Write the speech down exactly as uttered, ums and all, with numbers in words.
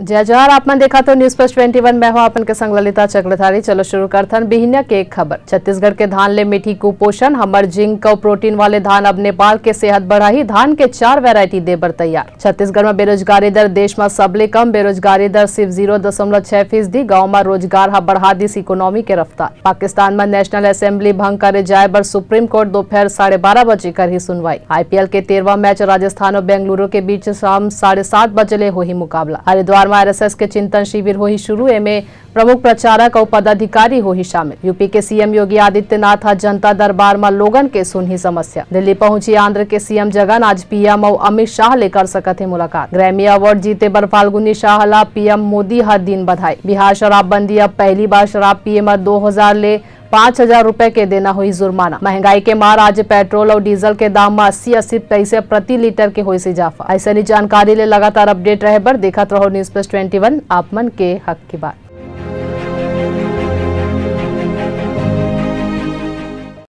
जय जोहार, आप मन देखत हो News Plus twenty one, मैं हूं आप मन के संग ललिता चक्रधारी। चलो शुरू करथन बिहिनिया के एक खबर। छत्तीसगढ़ के धान ले मिटही कुपोषण, हमर जिंक अउ प्रोटीन वाले धान अब नेपाल के सेहत बढ़ाही, धान के चार variety दे बर तैयार। छत्तीसगढ़ म बेरोजगारी दर देश म सबले कम, बेरोजगारी दर सिर्फ जीरो दशमलव छह फीसदी, गांव म रोजगार ह बढ़ा दिस economy के रफ्तार। पाकिस्तान म National Assembly भंग करे जाए बर Supreme Court दोपहर साढ़े बारह बजे करही सुनवाई। I P L के तेरहवाँ मैच राजस्थान अउ बेंगलुरु के बीच शाम साढ़े सात बजे ले होही मुकाबला। हरिद्वार म R S S के चिंतन शिविर होही शुरू, एमे प्रमुख प्रचारक अउ पदाधिकारी होही शामिल। U P के C M योगी आदित्यनाथ ह जनता दरबार म लोगन के सुनही समस्या। दिल्ली पहुंची आंध्र के C M जगन, आज P M अउ अमित शाह ले कर सकत हे मुलाकात। Grammy Award जीते बर फाल्गुनी शाह ला P M मोदी ह दीन बधाई। बिहार शराबबंदी, अब पहली बार शराब पिए म दो हजार ले पाँच हजार रुपए के देना होही जुर्माना। महंगाई के मार, आज पेट्रोल अउ डीजल के दाम म अस्सी अस्सी पैसे प्रति लीटर के होइस इजाफा। अइसने जानकारी ले लगातार update रहे बर देखत रहो News Plus twenty one, आप मन के हक की बात।